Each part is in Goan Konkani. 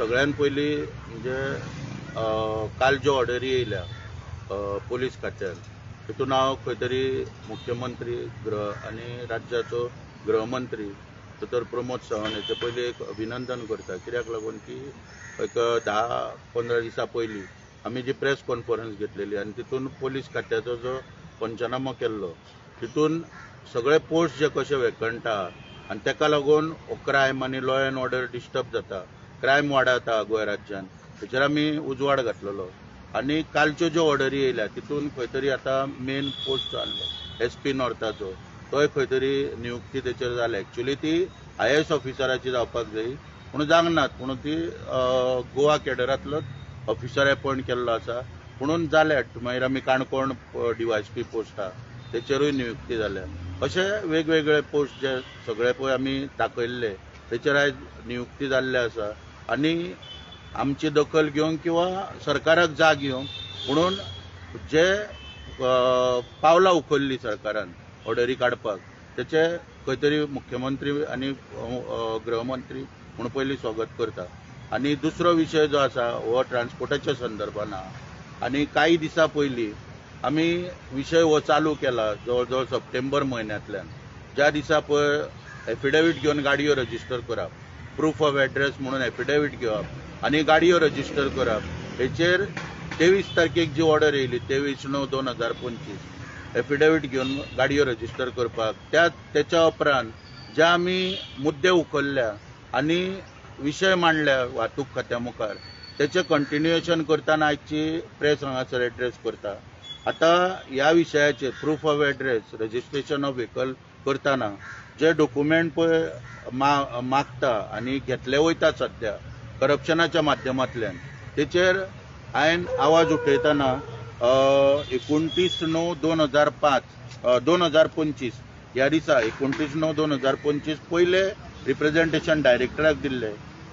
सगळ्यान पयलीं म्हणजे काल ज्यो ऑर्डरी येयल्या पोलीस खात्यान तितून हांव खंय तरी मुख्यमंत्री गृह आनी राज्याचो गृहमंत्री दोतोर प्रमोद सावंत हेचे पयलीं एक अभिनंदन करता. कित्याक लागून की एक 10-15 दिसां पयलीं आमी जी प्रेस कॉन्फरन्स घेतलेली आनी तितून पोलीस खात्याचो जो पंचनामो केल्लो तितून सगळे पोस्ट जे कशे वेकंट आहा आनी तेका लागून क्रायम आनी लॉ एन्ड ऑर्डर डिस्टर्ब जाता, क्रायम वाडता गोंय राज्यान, हेचेर आमी उजवाड घातलेलो. आनी कालच्यो ज्यो ऑर्डरी येयल्या तितून खंय तरी आतां मेन पोस्ट जो आसलो एस पी नॉर्थाचो तोय खंय तरी नियुक्ती तेचेर जाल्या. एक्चुली ती आयएएस ऑफिसराची जावपाक जाय पूण जावंक नात, पूण ती गोवा केडरांतलोच ऑफिसर एपॉयंट केल्लो आसा पुणून जाल्या. मागीर आमी काणकोण डीवायएसपी पोस्ट आहा तेचेरूय नियुक्ती जाल्या. अशे वेगवेगळे पोस्ट जे सगळे पळय आमी दाखयल्ले तेचेर आयज नियुक्ती जाल्ले आसा. आनी आमची दखल घेवंक किंवा सरकाराक जाग येवंक म्हणून जे पावलां उखल्ली सरकारान ऑर्डरी काडपाक तेचे खंय तरी मुख्यमंत्री आनी गृहमंत्री म्हूण पयलीं स्वागत करता. आनी दुसरो विशय जो आसा हो ट्रान्सपोर्टाच्या संदर्भान आहा. आनी कांय दिसां पयलीं आमी विशय हो चालू केला जवळ जवळ सप्टेंबर म्हयन्यांतल्यान, ज्या दिसा पळय एफिडेवीट घेवन गाडयो रजिस्टर करप, प्रूफ ऑफ एड्रेस म्हणून एफिडेवीट घेवप आनी गाडयो रजिस्टर करप, हेचेर 23 तारखेक जी ऑर्डर येयली 23/9/2025 एफिडेवीट घेवन गाडयो रजिस्टर करपाक, त्या तेच्या उपरांत जे आमी मुद्दे उखल्ल्या आनी विशय मांडल्या वाहतूक खात्या मुखार तेचें कंटिन्युएशन करतना आयची प्रेस हांगासर एड्रेस करता. आतां ह्या विशयाचेर proof of address registration of vehicle करतना जे डॉक्युमेंट पळय मागता आनी घेतले वयता सद्या करप्शनाच्या माध्यमांतल्यान तेचेर हांवें आवाज उठयतना 29/9/2005 2025 ह्या दिसा 29/9/2025 पयले रिप्रेझेंटेशन डायरेक्टराक दिल्ले.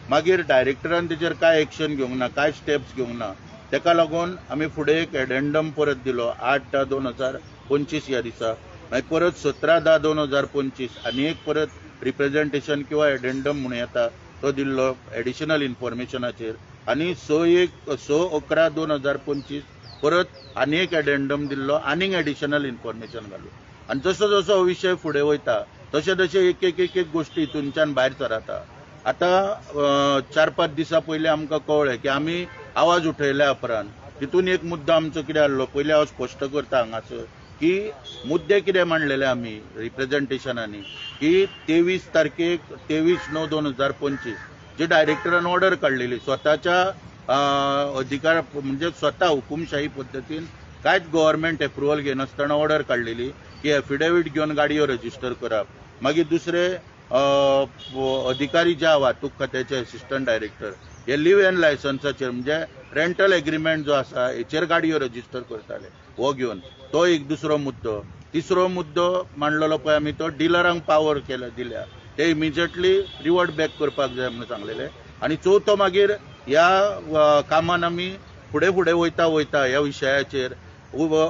मागीर डायरेक्टरान तेचेर कांय एक्शन घेवंक ना, कांय स्टेप्स घेवंक ना, तेका लागून आमी फुडें एक एडेंडम परत दिलो 8/10/2025 ह्या दिसा. मागीर परत 17/10/2025 आनी एक परत रिप्रेझेंटेशन किंवा एडेंडम म्हणूं येता तो दिल्लो एडिशनल इन्फॉर्मेशनाचेर. आनी 6/11/2025 परत आनी एक एडेंडम दिल्लो आनीक एडिशनल इन्फॉर्मेशन घालून. आनी जसो जसो हो विशय फुडें वयता तशें तशें एक एक एक एक गोश्टी हितूनच्यान भायर सरता. आतां 4-5 दिसां पयलीं आमकां कळ्ळें की आमी आवाज उठयल्या उपरांत तितून एक मुद्दो आमचो कितें आसलो पयलीं हांव स्पश्ट करता हांगासर की मुद्दे कितें मांडलेले आमी रिप्रेझेंटेशनांनी की 23 तारखेक 23/9/2025 जी डायरेक्टरान ऑर्डर काडलेली स्वताच्या अधिकार म्हणजे स्वता हुकुमशाही पद्दतीन कांयच गव्हर्मेंट एप्रुवल घेनासतना ऑर्डर काडलेली की एफिडेवीट घेवन गाडयो रजिस्टर करप. मागीर दुसरे अधिकारी जे वाहतूक खात्याचे असिस्टंट डायरेक्टर हे लिव्ह एन्ड लायसन्साचेर म्हणजे रेंटल एग्रीमेंट जो आसा हेचेर गाडयो रजिस्टर करताले हो घेवन, तो एक दुसरो मुद्दो. तिसरो मुद्दो मांडलेलो पळय आमी तो डिलरांक पावर केल्या दिल्या ते इमिजिएटली रिवर्ट बॅक करपाक जाय म्हणून सांगलेले. आनी चवथो मागीर ह्या कामान आमी फुडें फुडें वयता वयता ह्या विशयाचेर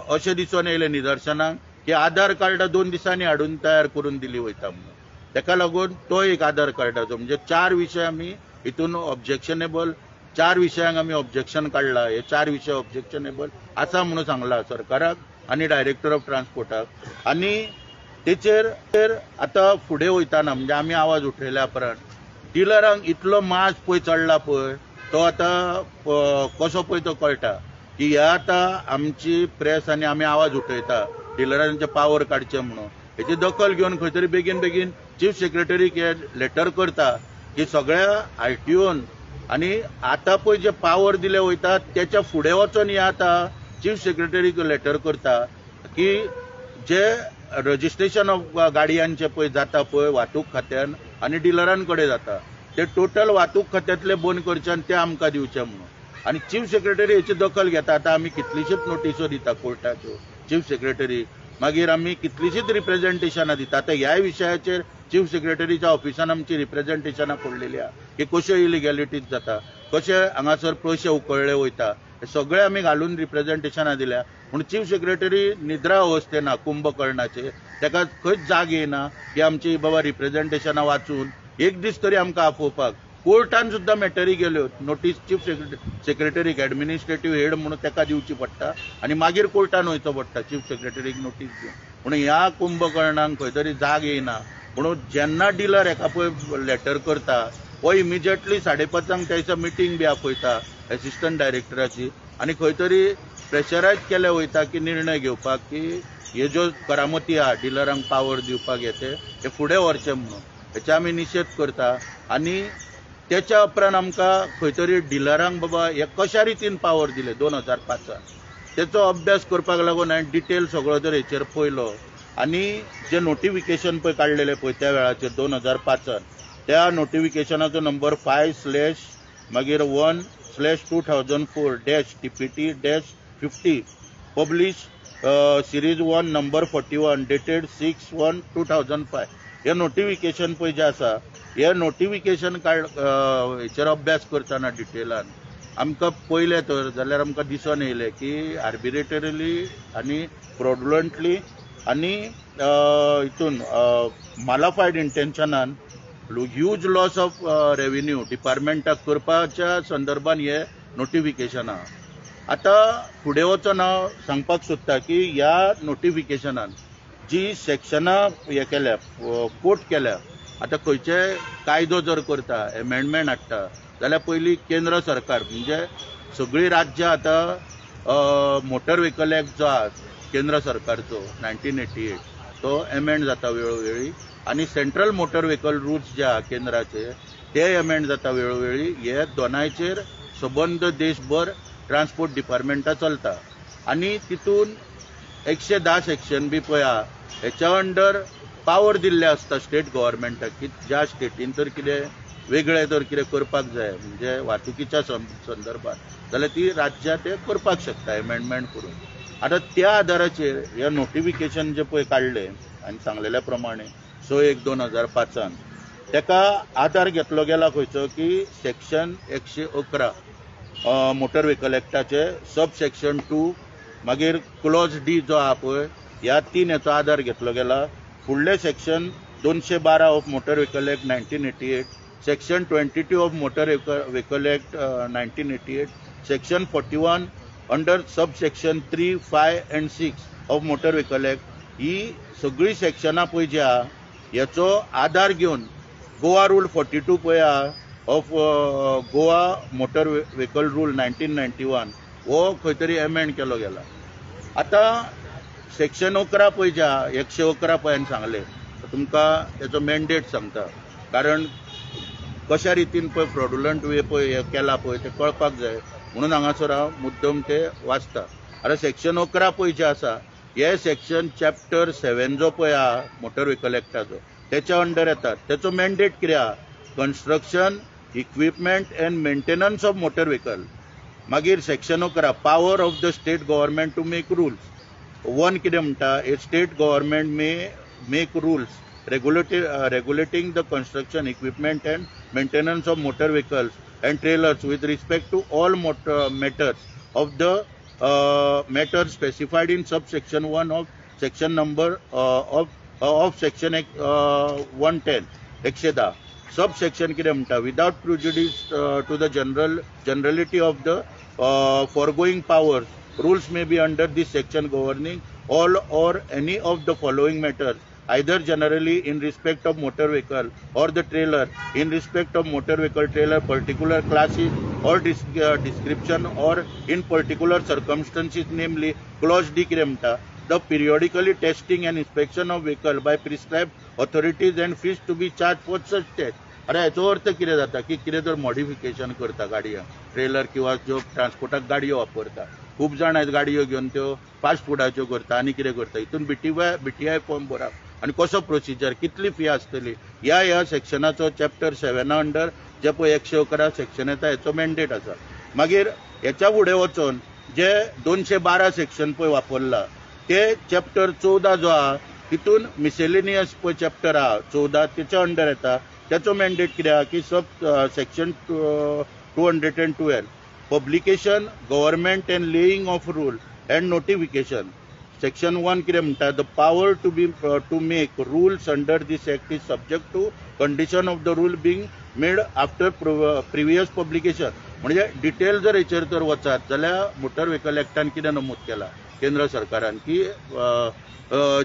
अशें दिसून येयलें निदर्शनाक की आधार कार्डां 2 दिसांनी हाडून तयार करून दिली वयता म्हणून, तेका लागून तो एक आधार कार्डाचो म्हणजे 4 विशय आमी हितून ऑब्जेक्शनेबल, 4 विशयांक आमी ऑब्जेक्शन काडला. हे 4 विशय ऑब्जेक्शनेबल आसा म्हणून सांगला सरकाराक आनी डायरेक्टर ऑफ ट्रान्सपोर्टाक. आनी तेचेर आतां फुडें वयतना म्हणजे आमी आवाज उठयल्या उपरांत डिलरांक इतलो माज पळय चडला पळय तो आतां कसो पळय तो कळटा की ह्या आतां आमची प्रेस आनी आमी आवाज उठयता डिलरांचे पावर काडचे म्हणून हेची दखल घेवन खंय तरी बेगीन बेगीन चीफ सेक्रेटरीक हे लेटर करता की सगळ्या आरटीओन आनी आतां पळय जे पावर दिले वयता तेच्या फुडें वचोन हे आतां चीफ सेक्रेटरीक लेटर करता की जे रजिस्ट्रेशन ऑफ गाडयांचे पळय जाता पळय वाहतूक खात्यान आनी डिलरां कडेन जाता ते टोटल वाहतूक खात्यांतले बंद करचे आनी ते आमकां दिवचे म्हणून. आनी चीफ सेक्रेटरी हेची दखल घेता. आतां आमी कितलीशीच नोटिसो दिता कोर्टाच्यो चीफ सेक्रेटरी, मागीर आमी कितलीशीच रिप्रेझेंटेशनां दिता. आतां ह्याय विशयाचेर चीफ सेक्रेटरीच्या ऑफिसान आमची रिप्रेझेंटेशनां पडलेली आहा की कश्यो इलिगॅलिटीज जाता, कशे हांगासर पयशे उकळ्ळे वयता, हे सगळे आमी घालून रिप्रेझेंटेशनां दिल्या. पूण चीफ सेक्रेटरी निद्रा अवस्थेन ना कुंभकर्णाचे, ताका खंयच जाग येना की आमची बाबा रिप्रेझेंटेशनां वाचून एक दीस तरी आमकां आपोवपाक. कोर्टान सुद्दां मॅटरी गेल्यो. नोटीस चीफ सेक्रेटरीक एडमिनिस्ट्रेटीव हेड म्हणून ताका दिवची पडटा आनी मागीर कोर्टान वयचो पडटा चीफ सेक्रेटरीक नोटीस दिवन. म्हणून ह्या कुंभकर्णांक खंय तरी जाग येयना. म्हणून जेन्ना डिलर हेका पळय लेटर करता हो इमिजिएटली 5:30 त्या दिसा मिटींग बी आपयता एसिस्टंट डायरेक्टराची आनी खंय तरी प्रेशरायज केले वयता की निर्णय घेवपाक की हे ज्यो करामती आहा डिलरांक पावर दिवपाक येते हे फुडें व्हरचे म्हणून. हेचे आमी निशेध करता. आनी तेच्या उपरांत आमकां खंय तरी डिलरांक बाबा हे कशा रितीन पावर दिले 2005 तेचो अभ्यास करपाक लागून हांवें डिटेल सगळो जर हेचेर पळयलो आनी जे नोटिफिकेशन पळय काडलेले पळय त्या वेळाचेर 2005 त्या नोटिफिकेशनाचो नंबर 5/ मागीर 1/2004 TPT-50 publish series 1 number 41 dated 6/1/2005 हे नोटिफिकेशन पळय जें आसा हे नोटिफिकेशन काड हेचेर अभ्यास करतना डिटेलान आमकां पळयलें तर जाल्यार आमकां दिसून येयलें की आर्बिट्ररीली आनी फ्रॉडुलंटली आनी हितून मालाफायड इंटेन्शनान ह्यूज लॉस ऑफ रेव्हेन्यू डिपार्टमेंटाक करपाच्या संदर्भान हे नोटिफिकेशन आहा. आतां फुडें वचून हांव सांगपाक सोदता की ह्या नोटिफिकेशनान जी सेक्शनां हे केल्या कोट केल्या, आतां खंयचे कायदो जर करता एमेंडमेंट हाडटा जाल्यार पयलीं केंद्र सरकार म्हणजे सगळीं राज्यां आतां मोटर व्हेकल एक्ट जो आहा केंद्र सरकारचो 1988 तो एमेंड जाता वेळोवेळी आनी सेंट्रल मोटर व्हेकल रुल्स जे आहा केंद्राचे ते एमेंड जाता वेळोवेळी. हे दोनांयचेर सबंद देशभर ट्रान्सपोर्ट डिपार्टमेंटा चलता आनी तितून 110 सेक्शन बी पळय आहा हेच्या अंडर पावर दिल्ले आसता स्टेट गव्हर्मेंटाक की ज्या स्टेटीन तर कितें वेगळें तर कितें करपाक जाय म्हणजे वाहतुकीच्या संदर्भात जाल्यार ती राज्यां ते करपाक शकता एमेंडमेंट करून. आतां त्या आदाराचेर हे नोटिफिकेशन जे पळय काडलें आनी सांगलेल्या प्रमाणे 6/1/2005 तेका आदार घेतलो गेला खंयचो की section 111 motor vehicle एक्टाचे सब सेक्शन 2 मागीर क्लॉज डी जो आहा पळय ह्या 3 हेचो आदार घेतलो गेला. फुडले section 212 of motor vehicle act 1988, section 22 of motor vehicle act 1988, section 41 under sub section 3, 5 and 6 of motor vehicle act ही सगळीं सेक्शनां पळय जी आहा हेचो आदार घेवन गोवा रूल 42 पळय आहा of Goa motor vehicle rule 1991 हो खंय तरी एमेंड केलो गेला. आतां सेक्शन 11 पळय जे आहा 111 पळय हांवें सांगलें तुमकां तेचो मॅन्डेट सांगता कारण कशा रितीन पळय फ्रॉडुलंट वे पळय हे केला पळय तें कळपाक जाय म्हणून हांगासर हांव मुद्दम ते वाचता. आतां सेक्शन 11 पळय जे आसा हे सेक्शन चॅप्टर 7 जो पळय आहा मोटर व्हेकल एक्टाचो तेच्या अंडर येतात. तेचो मॅन्डेट कितें आहा construction equipment and maintenance of motor vehicle. मागीर section 11 power of the state government to make rules. 1 कितें म्हणटा a state government may make rules regulating the construction equipment and maintenance of motor vehicles and trailers with respect to all matters of the matter specified in subsection 1 of section number of section 110 110 subsection कितें म्हणटा without prejudice to the generality of the foregoing powers rules may be under this section governing all or any of the following matters either generally in respect of motor vehicle or the trailer, in respect of motor vehicle trailer particular classes or description or in particular circumstances, namely clause D कितें म्हणटा the periodically testing and inspection of vehicle by prescribed authorities and fees to be charged for such test. अरे हेचो अर्थ कितें जाता की कितें जर मॉडिफिकेशन करता गाडयांक ट्रेलर किंवा ज्यो ट्रान्सपोर्टाक गाडयो वापरता खूब जाण आयज गाडयो घेवन त्यो फास्ट फुडाच्यो करता आनी कितें करता हितून बीटीआय फॉर्म भरप आनी कसो प्रोसिजर कितली फी आसतली ह्या ह्या सेक्शनाचो चॅप्टर 7 अंडर जे पळय 111 सेक्शन येता हेचो मॅन्डेट आसा. मागीर हेच्या फुडें वचून जे 212 सेक्शन पळय वापरला ते चॅप्टर 14 जो आहा तितून मिसेलेनियस पळय चॅप्टर आहा 14 तेच्या अंडर येता. तेचो मॅन्डेट कितें आहा की sub section 212 publication government and laying of rule and notification. Section 1 कितें म्हणटा, the power to be to make rules under this act is subject to condition of the rule being made after previous publication. म्हणजे डिटेल जर हेचेर तर वचात जाल्यार मोटर व्हेकल एक्टान कितें नमूद केलां केंद्र सरकारान की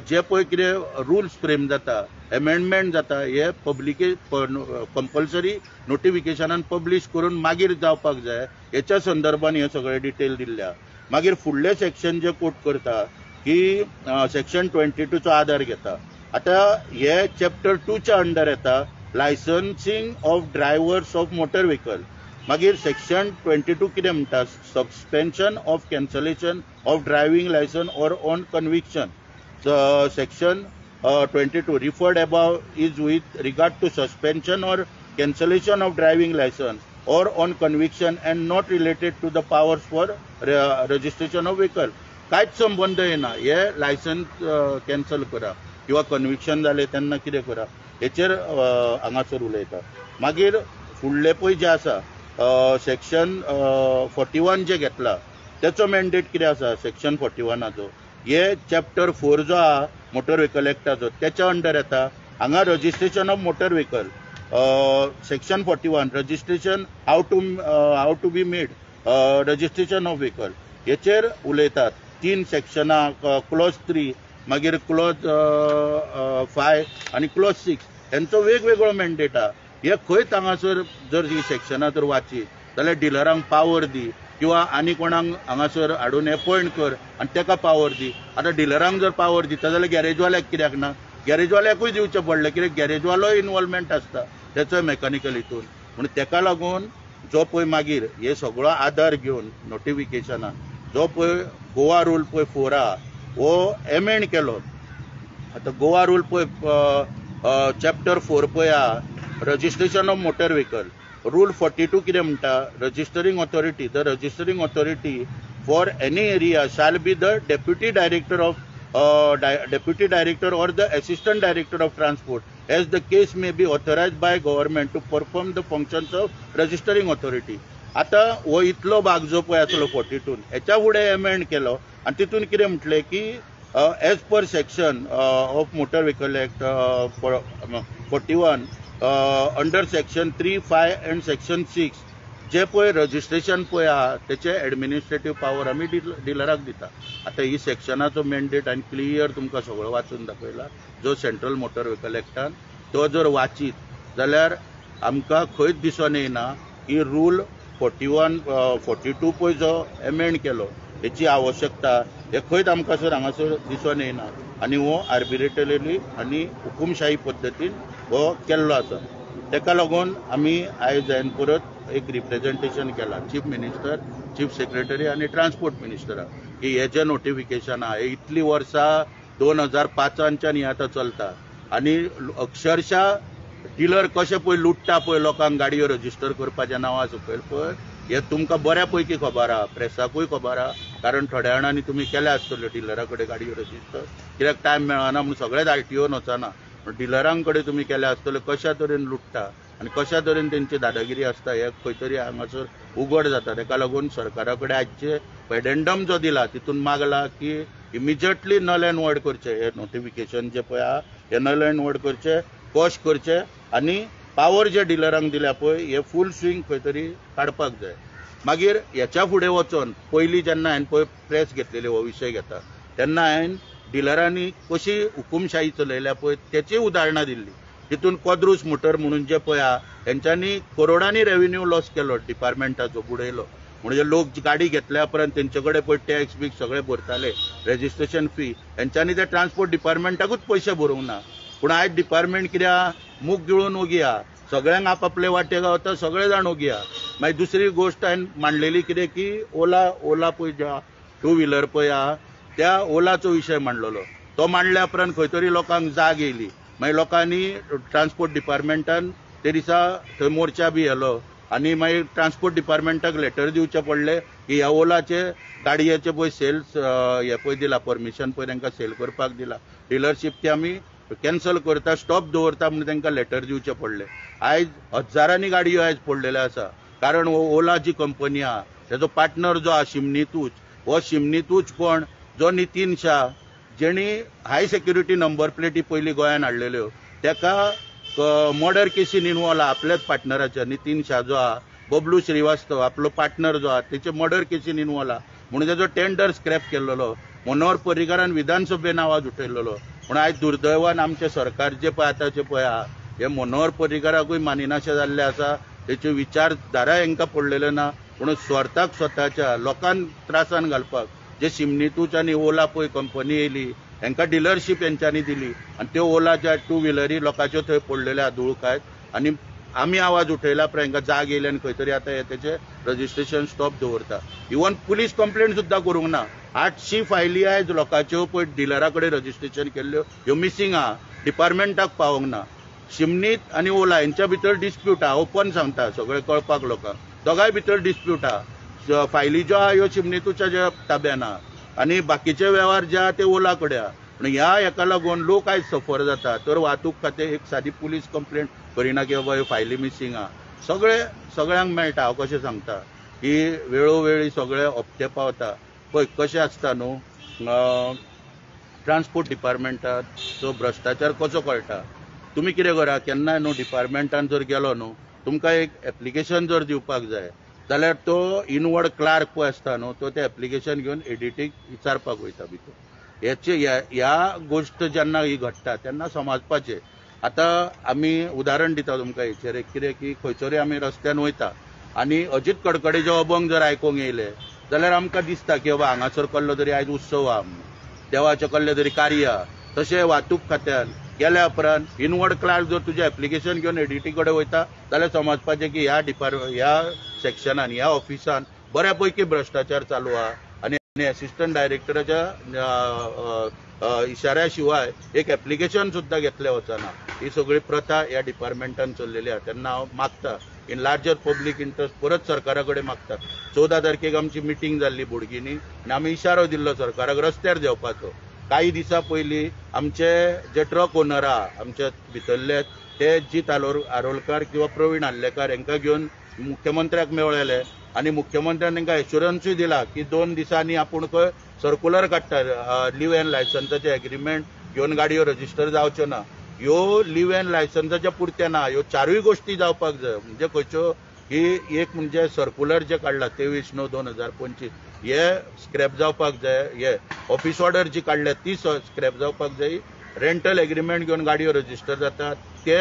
जे पळय कितें रुल्स फ्रेम जाता, एमेंडमेंट जाता, हे पब्लिके कंपल्सरी नोटिफिकेशनान पब्लिश करून मागीर जावपाक जाय. हेच्या संदर्भान हे सगळे डिटेल दिल्ल्या. मागीर फुडले सेक्शन जे कोट करता की सेक्शन 22चो आदार घेता. आतां हे चॅप्टर 2च्या अंडर येता licensing of drivers of motor vehicle. मागीर सेक्शन 22 कितें म्हणटा, suspension of cancellation of driving licence or on conviction. Section 22 referred above is with regard to suspension or cancellation of driving license or on conviction and not related to the powers for registration of vehicle. कांयच संबंद येना. हे लायसन्स कॅन्सल करा किंवा कन्विक्शन जालें तेन्ना कितें करा हेचेर हांगासर उलयता. मागीर फुडले पळय जे आसा सेक्शन 41 जे घेतला तेचो मॅन्डेट कितें आसा सेक्शन 41चो, हे चॅप्टर 4 जो आहा मोटर व्हेकल एक्टाचो तेच्या अंडर येता. हांगा registration of motor vehicle section 41 registration how to be made registration of vehicle हेचेर उलयतात. 3 सेक्शनां, क्लॉज 3, मागीर क्लॉज 5 आनी क्लॉज 6 हेंचो वेगवेगळो मॅन्डेट आहा. हे खंयच हांगासर जर ही सेक्शनां जर वाचीत जाल्यार डिलरांक पावर दी किंवा आनी कोणाक हांगासर हाडून एपॉयंट कर आनी तेका पावर दी. आतां डिलरांक जर पावर दिता जाल्यार गॅरेजवाल्याक कित्याक ना, गॅरेजवाल्याकूय दिवचें पडलें कित्याक गॅरेजवालोय इनवॉल्वमेंट आसता तेचोय मॅकॅनिकल हितून. म्हणून तेका लागून जो पळय मागीर हे सगळो आदार घेवन नोटिफिकेशनान जो पळय गोवा रूल पळय 4 आहा हो एमेंड केलो. आतां गोवा रूल पळय चॅप्टर 4 पळय आहा registration of motor vehicle. Rule 42 कितें म्हणटा, registering authority, the registering authority for any area shall be the deputy director of deputy director or the assistant director of transport as the case may be authorised by government to perform the functions of registering authority. आतां हो इतलो भाग जो पळय आसलो 42 हेच्या फुडें एमेंड केलो आनी तितून कितें म्हटलें की as per section of motor vehicle act 41 under section 3, 5 and section 6 जे पळय रजिस्ट्रेशन पळय आहा तेचे एडमिनिस्ट्रेटीव पावर आमी डिलराक दिता. आतां ही सेक्शनाचो मॅन्डेट आनी क्लियर तुमकां सगळो वाचून दाखयला जो सेंट्रल मोटर व्हेकल एक्टान, तो जर वाचीत जाल्यार आमकां खंयच दिसून येना की रूल 41 42 पळय जो एमेंड केलो हेची आवश्यकता हे खंयच आमकां सर हांगासर दिसून येना आनी हो आर्बिट्ररीली आनी हुकुमशाही पद्दतीन हो केल्लो आसा. तेका लागून आमी आयज हांवें परत एक रिप्रेजेंटेशन केलां चीफ मिनिस्टर, चीफ सेक्रेटरी आनी ट्रान्सपोर्ट मिनिस्टराक की हे जे नोटिफिकेशन आहा हे इतलीं वर्सां 2005च्यान हें आतां चलता आनी अक्षरशा डिलर कशें पळय लुट्टा पळय लोकांक गाडयो रजिस्टर करपाच्या नांवा सकयल पळय हे तुमकां बऱ्या पैकी खबर आहा, प्रेसाकूय खबर आहा, कारण थोड्या जाणांनी तुमी केल्या आसतल्यो डिलरा कडेन गाडयो रजिस्टर कित्याक टायम मेळना म्हूण सगळेच आरटीओन वचना, डिलरां कडेन तुमी केल्या आसतल्यो कशा तरेन लुट्टा आनी कशा तरेन तेंची दादागिरी आसता हे खंय तरी हांगासर उगड जाता. तेका लागून सरकारा कडेन आयचे पेडेंडम जो दिला तितून मागला की इमिजिएटली नल एंड वॉयड करचें, हे नोटिफिकेशन जे पळय आहा हे नल एंड वॉयड करचें, कॉश करचें आनी पावर जे डिलरांक दिल्या पळय हे फूल स्विंग खंय तरी काडपाक जाय. मागीर हेच्या फुडें वचोन पयलीं जेन्ना हांवें पळय प्रेस घेतलेली हो विशय घेता तेन्ना हांवें डिलरांनी कशी हुकुमशाही चलयल्या पळय तेची उदाहरणां दिल्ली. तितून कोद्रूस मोटर म्हणून जे पळय आहा तेंच्यांनी करोडांनी रेवेन्यू लॉस केलो, डिपार्टमेंटाचो बुडयलो. म्हणजे लोक गाडी घेतल्या उपरांत तेंचे कडेन पळय टॅक्स बी सगळे भरताले, रेजिस्ट्रेशन फी, तेंच्यांनी ते ट्रान्सपोर्ट डिपार्टमेंटाकूच पयशे भरूंक ना. पूण आयज डिपार्टमेंट कितें आहा मूग गिळून ओगी आहा, सगळ्यांक आपापले वाटे गावता, सगळे जाण ओगी आहा. मागीर दुसरी गोश्ट हांवें मांडलेली कितें की ओला, ओला पळय जे टू व्हिलर पळय आहा त्या ओलाचो विशय मांडलेलो, तो मांडल्या उपरांत खंय तरी लोकांक जाग येयली. मागीर लोकांनी ट्रान्सपोर्ट डिपार्टमेंटान ते दिसा थंय मोर्चा बी येलो आनी मागीर ट्रान्सपोर्ट डिपार्टमेंटाक लेटर दिवचें पडलें की ह्या ओलाचे गाडयेचे पळय सेल्स हे पळय दिला परमिशन पळय तांकां सेल करपाक दिला, डिलरशीप ती आमी कॅन्सल करता, स्टॉप दवरता म्हणून तांकां लेटर दिवचें पडलें. आयज हजारांनी गाडयो आयज पडलेल्यो आसा, कारण हो ओला जी कंपनी आहा तेजो पार्टनर जो आहा शिमनीतूच, हो शिमनीतूच कोण जो नितीन शाह, जेणी हाय सेक्युरिटी नंबर प्लेटी पयलीं गोंयान हाडलेल्यो तेका मर्डर केसीन इनवॉल्व आपल्याच पार्टनराच्या नितीन शाह जो आहा, बबलू श्रीवास्तव आपलो पार्टनर जो आहा तेचे मर्डर केसीन इनवॉल्व आहा म्हणून तेजो टेंडर स्क्रॅप केल्लो. मनोहर पर्रीकारान विधानसभेन आवाज उठयलेलो. पूण आयज दुर्दैवान आमचें सरकार जे पळय आतांचें पळय आहा हे मनोहर पर्रीकाराकूय मानिनाशें जाल्लें आसा. तेच्यो विचारधारा हेंकां पडलेल्यो ना, पूण स्वताक स्वताच्या लोकांक त्रासान घालपाक जे शिमनीतूच आनी ओला पळय कंपनी येयली हेंकां डिलरशीप हेंच्यांनी दिली आनी त्यो ओलाच्या टू व्हिलरी लोकांच्यो थंय पडलेल्यो आहा धूळ खायत. आनी आमी आवाज उठयला पळय हेंकां जाग येयली आनी खंय तरी आतां हे तेचें रजिस्ट्रेशन स्टॉप दवरता. इवन पुलीस कंप्लेंट सुद्दां करूंक ना. 800 फायली आयज लोकांच्यो पळय डिलरा कडेन रजिस्ट्रेशन केल्ल्यो ह्यो मिसींग आहा, डिपार्टमेंटाक पावोंक ना. शिमनीत आनी ओला हेंच्या भितर डिस्प्यूट आहा, ओपन सांगता सगळें कळपाक लोकांक, दोगांय भितर डिस्प्यूट आहा. फायली ज्यो आहा ह्यो शिमनीतूच्या ताब्यान आहा आनी बाकीचे वेव्हार जे आहा ते ओला कडेन आहा. पूण ह्या हेका लागून लोक आयज सफर जाता. तर वाहतूक खातें एक सादी पुलीस कंप्लेंट करिना की बाबा ह्यो फायली मिसींग आहा. सगळे सगळ्यांक मेळटा. हांव कशें सांगता की वेळोवेळी सगळे हप्ते पावता. पळय कशें आसता न्हू ट्रान्सपोर्ट डिपार्टमेंटाचो भ्रश्टाचार कसो कळटा. तुमी कितें करा, केन्नाय न्हू डिपार्टमेंटान जर गेलो न्हू तुमकां एक एप्लिकेशन जर दिवपाक जाय जाल्यार तो इनवर्ड क्लार्क पळय आसता न्हू तो तें एप्लिकेशन घेवन एडिटीक विचारपाक वयता भितर. हेचे ह्या गोश्ट जेन्ना ही घडटा तेन्ना समजपाचें. आतां आमी उदाहरण दिता तुमकां हेचेर एक कितें की खंयसरूय आमी रस्त्यान वयता आनी अजीत कडकडेचे अभंग जर आयकूंक येयले जाल्यार आमकां दिसता की बाबा हांगासर कसलो तरी आयज उत्सव आहा म्हणून, देवाचें कसलें तरी कार्य आहा. तशें वाहतूक खात्यान गेल्या उपरांत इनवर्ड क्लार्क जर तुजें एप्लिकेशन घेवन एडिटी कडेन वयता जाल्यार समजपाचें की ह्या ह्या सेक्शनान ह्या ऑफिसान बऱ्या पैकी भ्रश्टाचार चालू आहा आनी एसिस्टंट डायरेक्टराच्या इशाऱ्या शिवाय एक एप्लिकेशन सुद्दां घेतलें वचना. ही सगळी प्रथा ह्या डिपार्टमेंटान चल्लेली आहा. तेन्ना हांव मागता इन लार्जर पब्लीक इंट्रस्ट परत सरकारा कडेन मागता. 14 तारखेक आमची मिटींग जाल्ली बोडगिनी आनी आमी इशारो दिल्लो सरकाराक रस्त्यार देंवपाचो. काही दिसां पयलीं आमचे जे ट्रक ओनर आहा आमच्या भितरले ते जीत आरोलकार किंवा प्रवीण आर्लेकार हांकां घेवन मुख्यमंत्र्याक मेळ्ळेले आनी मुख्यमंत्र्यान तांकां एश्युरन्सूय दिला की 2 दिसांनी आपूण खंय सर्कुलर काडटा लिव्ह अँड लायसन्साचें एग्रीमेंट घेवन गाडयो रजिस्टर जावच्यो ना. ह्यो लिव्ह अँड लायसन्साच्या पुरत्या ना, ह्यो 4 गोश्टी जावपाक जाय. म्हणजे खंयच्यो की एक म्हणजे सर्कुलर जे काडला 23/9/2025 हे स्क्रॅप जावपाक जाय, हे ऑफिस ऑर्डर जी काडल्या ती स्क्रॅप जावपाक जाय, रेंटल एग्रीमेंट घेवन गाडयो रजिस्टर जातात ते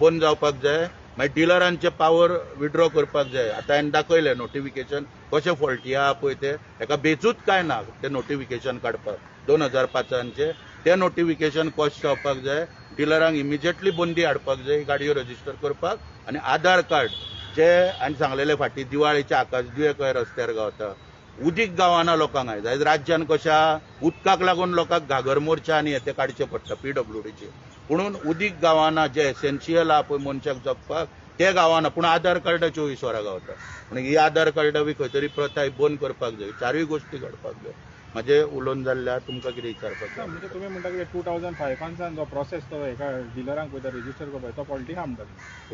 बंद जावपाक जाय, मागीर डिलरांचे पावर विड्रॉ करपाक जाय. आतां हांवें दाखयलें नोटिफिकेशन कशें फॉल्टी आहा पळय तें, हेका बेजूच कांय ना तें नोटिफिकेशन काडपाक 2005 तें नोटिफिकेशन कॉस्ट जावपाक जाय, डिलरांक इमिजिएटली बंदी हाडपाक जाय गाडयो रजिस्टर करपाक. आनी आधार कार्ड जे आनी सांगलेले फाटीं दिवाळेचे आकाशदिवे खंय रस्त्यार गावता, उदीक गावना लोकांक. आयज आयज राज्यान कशा उदकाक लागून लोकांक घागर मोर्चा आनी हे ते काडचे पडटा PWDचे, पुणून उदीक गावना जे एसेन्शियल आहा पळय मनशाक जगपाक ते गावना, पूण आधार कार्डां 24 वरां गावता. म्हणून ही आधार कार्डां बी खंय तरी प्रथा बंद करपाक जाय. 4 गोश्टी घडपाक जाय. म्हाजें उलोवन जाल्ल्या तुमकां कितें विचारपाचें? म्हणजे तुमी म्हणटा की 2005 जो प्रोसेस तो एका डिलरांक वयता रजिस्टर करपाक तो फॉल्टी आहा म्हणटा?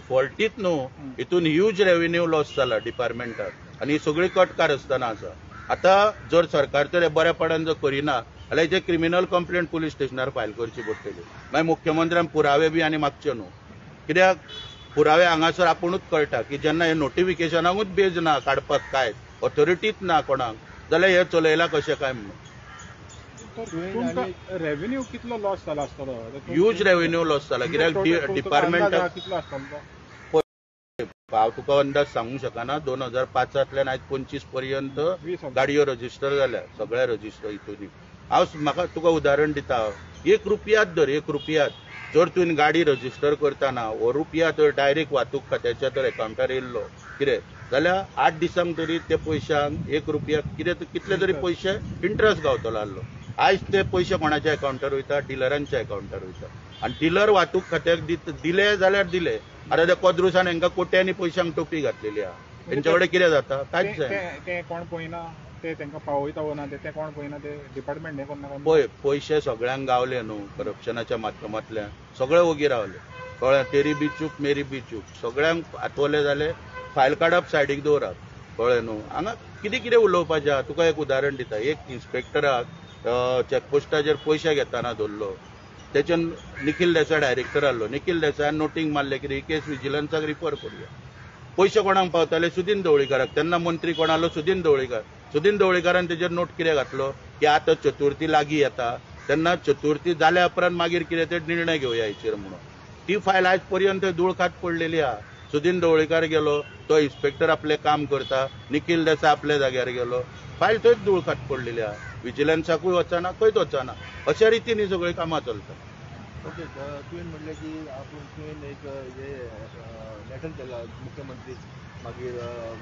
फॉल्टीच न्हू, हितून ह्यूज रेवेन्यू लॉस जाला डिपार्टमेंटाक आनी ही सगळी कट कारस्थानां आसा. आतां जर सरकार तर बऱ्यापणान जर करिना जाल्यार हेचे क्रिमिनल कंप्लेंट पुलीस स्टेशनार फायल करची पडटली. मागीर मुख्यमंत्र्यान पुरावे बी आनी मागचे न्हू, कित्याक पुरावे हांगासर आपुणूच कळटा की जेन्ना हे नोटिफिकेशनाकूच बेज ना काडपाक, काय ऑथॉरिटीच ना कोणाक, जाल्यार हे चलयला कशें काय म्हणून. रेवेन्यू कितलो लॉस जाला आसतलो? ह्यूज रेवेन्यू लॉस जाला कित्याक डिपार्टमेंटाक कितलो आसतलो हांव तुका अंदाज सांगूंक शकना. 2005 आयज 25 पर्यंत गाडयो रजिस्टर जाल्या सगळ्या रजिस्टर हितून. हांव म्हाका तुका उदाहरण दिता, 1 रुपयात धर, 1 रुपयात जर तुवें गाडी रजिस्टर करतना हो रुपया तर डायरेक्ट वाहतूक खात्याच्या तर एकावंटार येयल्लो कितें जाल्यार 8 दिसांक तरी ते पयशांक 1 रुपया कितें कितले तरी पयशे इंट्रस्ट गावतलो आहलो. आयज ते पयशे कोणाच्या एकावंटार वयता? डिलरांच्या एकावंटार वयता. आनी डिलर वाहतूक खात्याक दिले जाल्यार दिले. आतां त्या कोद्रुसान हांकां कोट्यांनी पयशांक टोपी घातलेली आहा, तेंच्या कडेन कितें जाता? कांयच जायना. ते कोण पळयना, ते तांकां पावयता ना, ते कोण पळयना, ते डिपार्टमेंट हें कोण पळय. पयशे सगळ्यांक गावले न्हू करप्शनाच्या माध्यमांतल्यान, सगळे ओगी रावले. कळ्ळें? तेरी बी चूक मेरी बी चूक, सगळ्यांक आठवले जाले फायल काडप सायडीक दवरात. कळ्ळें न्हू? हांगा कितें कितें उलोवपाचें आहा. तुका एक उदाहरण दिता, एक इन्स्पेक्टराक चॅकपोस्टाचेर पयशे घेतना धरलो तेच्यान निखील देसाय डायरेक्टर आहलो. निखील देसायान नोटींग मारलें की ही केस विजिलन्साक रिफर करुया. पयशे कोणाक पावताले? सुदीन ढवळीकाराक. तेन्ना मंत्री कोण आहलो? सुदीन ढवळीकार. सुदीन ढवळीकारान तेजेर नोट कितें घातलो की आतां चतुर्थी लागीं येता तेन्ना चतुर्थी जाल्या उपरांत मागीर कितें ते निर्णय घेवया हेचेर म्हणून. ती फायल आयज पर्यंत धूळ खात पडलेली आहा. सुदीन ढवळीकार गेलो, तो इन्स्पेक्टर आपलें काम करता, निखील देसाय आपल्या जाग्यार गेलो, फायल थंयच धूळ खात पडलेली आहा. विजिलन्साकूय वचना, खंयच वचना. अशा रितीन ही सगळीं कामां चलता. ओके, तुवें म्हणलें की आपूण तुवें एक हे लेटर केला मुख्यमंत्री मागीर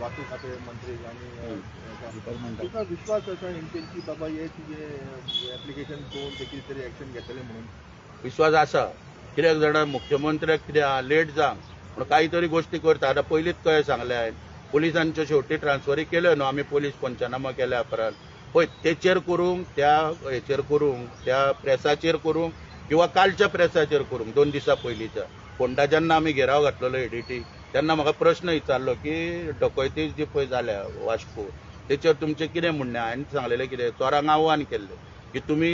वाहतूक खातें मंत्री आनी तुका विश्वास आसा हेंचेर की बाबा हे तुजें एप्लिकेशन पळोवन ते कितें तरी एक्शन घेतले म्हणून? विश्वास आसा. कित्याक जाणा, मुख्यमंत्र्याक कितें आहा लेट जावं पूण काही तरी गोश्टी करता. आतां पयलींच कळें सांगलें हांवें, पुलिसांच्यो शेवटी ट्रान्सफरी केल्यो न्हू आमी पोलीस पंचनामा केल्या उपरांत. पळय तेचेर करूंक, त्या हेचेर करूंक, त्या प्रेसाचेर करूंक किंवा कालच्या प्रेसाचेर करूंक, 2 दिसां पयलींच्या फोंडा जेन्ना आमी घेराव घातलेलो एडीटी तेन्ना म्हाका प्रश्न विचारलो की डकैती जी पळय जाल्या वास्को तेचेर तुमचें कितें म्हणणें? हांवें सांगलेलें कितें, चोरांक आव्हान केल्लें की तुमी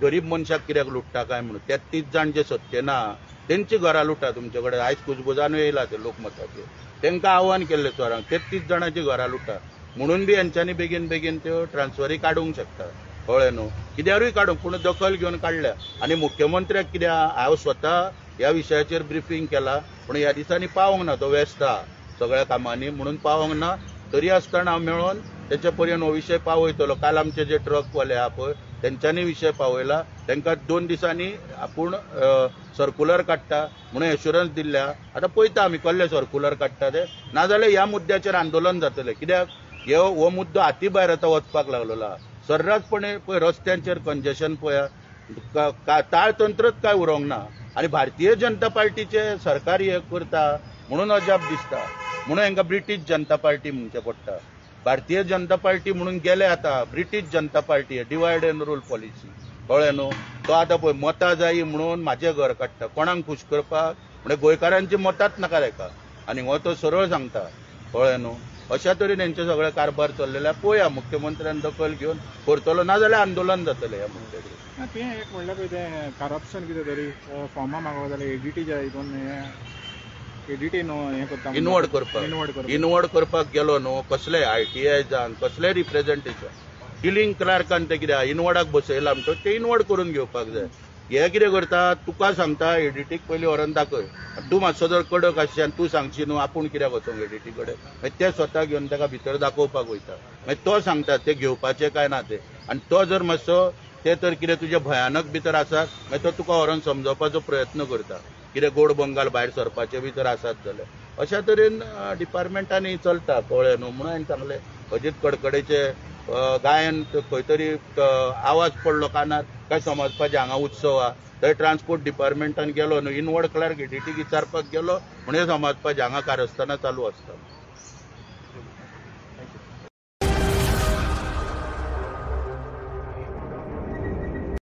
गरीब मनशाक कित्याक लुट्टा काय म्हणून. 33 जाण जे सत्तेन आहा तेंची घरां लुटा तुमचे कडेन आयज कुजबुजानूय येयला ते लोकमताचेर, तांकां आव्हान केल्लें चोरांक 33 जाणांची घरां लुटा म्हणून बी हेंच्यांनी बेगीन बेगीन त्यो ट्रान्सफरी काडूंक शकता. कळ्ळें न्हू? कित्यारूय काडूंक, पूण दखल घेवन काडल्या. आनी मुख्यमंत्र्याक कितें, हांव स्वता ह्या विशयाचेर ब्रिफींग केला पूण ह्या दिसांनी पावोंक ना, तो व्यस्त आहा सगळ्या कामांनी म्हणून पावोंक ना. तरी आसतना हांव मेळोन तेचे पर्यंत हो विशय पावयतलो. काल आमचे जे ट्रकवाले आहा पळय तेंच्यांनी विशय पावयला, तांकां 2 दिसांनी आपूण सर्कुलर काडटा म्हणून एश्युरन्स दिल्ल्या. आतां पळयता आमी कसले सर्कुलर काडटा ते, नाजाल्यार ह्या मुद्द्याचेर आंदोलन जातलें. कित्याक हो मुद्दो हाती भायर आतां वचपाक लागलेलो आहा सर्रासपणे. पळय रस्त्यांचेर कंजेशन पळया, ताळतंत्रच काय उरोंक ना. आनी भारतीय जनता पार्टीचे सरकार हे करता म्हणून अजाप दिसता, म्हणून हांकां ब्रिटीश जनता पार्टी म्हणचें पडटा. भारतीय जनता पार्टी म्हणून गेले आतां British Janata party, divide and rule policy. कळ्ळें न्हू? तो आतां पळय मतां जायी म्हणून म्हाजें घर काडटा, कोणाक खूश करपाक म्हणजे गोंयकारांची मतांच नाका ताका. आनी हो तो सरळ सांगता. कळ्ळें न्हू? अशा तरेन हेंचे सगळे कारभार चल्लेले. पळोवया मुख्यमंत्र्यान दखल घेवन करतलो, नाजाल्यार आंदोलन जातलें ह्या मुद्द्याचेर. ना तें एक म्हणल्यार पळय तें करप्शन कितें तरी फॉर्मां मागोवपा जाल्यार एडीटीच्या हितून एडीटी न्हू हें करता, इनवर्ड करपाक, इनवर्ड करपाक गेलो न्हू कसलेय आयटीआय जावन कसलेय रिप्रेझेंटेशन डिलींग क्लार्कान ते कितें इनवर्डाक बसयला म्हणटकच ते इनवर्ड करून घेवपाक जाय. हे कितें करता, तुका सांगता एडीटीक पयलीं व्हरोन दाखय, तूं मातसो जर कडक आसशी आनी तूं सांगशी न्हू आपूण कित्याक वचोंक एडीटी कडेन, मागीर ते स्वता घेवन ताका भितर दाखोवपाक वयता. मागीर तो सांगता ते घेवपाचें काय ना ते, आनी तो जर मातसो ते तर कितें तुजें भयानक भितर आसात मागीर तो तुका व्हरोन समजावपाचो प्रयत्न करता, कितें गोड बंगाल भायर सरपाचे बी तर आसात जाल्यार. अशा तरेन डिपार्टमेंटांनी चलता. कळ्ळें न्हू? म्हणून हांवें सांगलें अजीत कडकडेचे गायन खंय तरी आवाज पडलो कानार काय समजपाचें हांगा उत्सव आहा, थंय ट्रान्सपोर्ट डिपार्टमेंटान गेलो न्हू इनवर्ड क्लार्क एडीटीक विचारपाक गेलो म्हणजे समजपाचें हांगा कारस्थानां चालू आसता.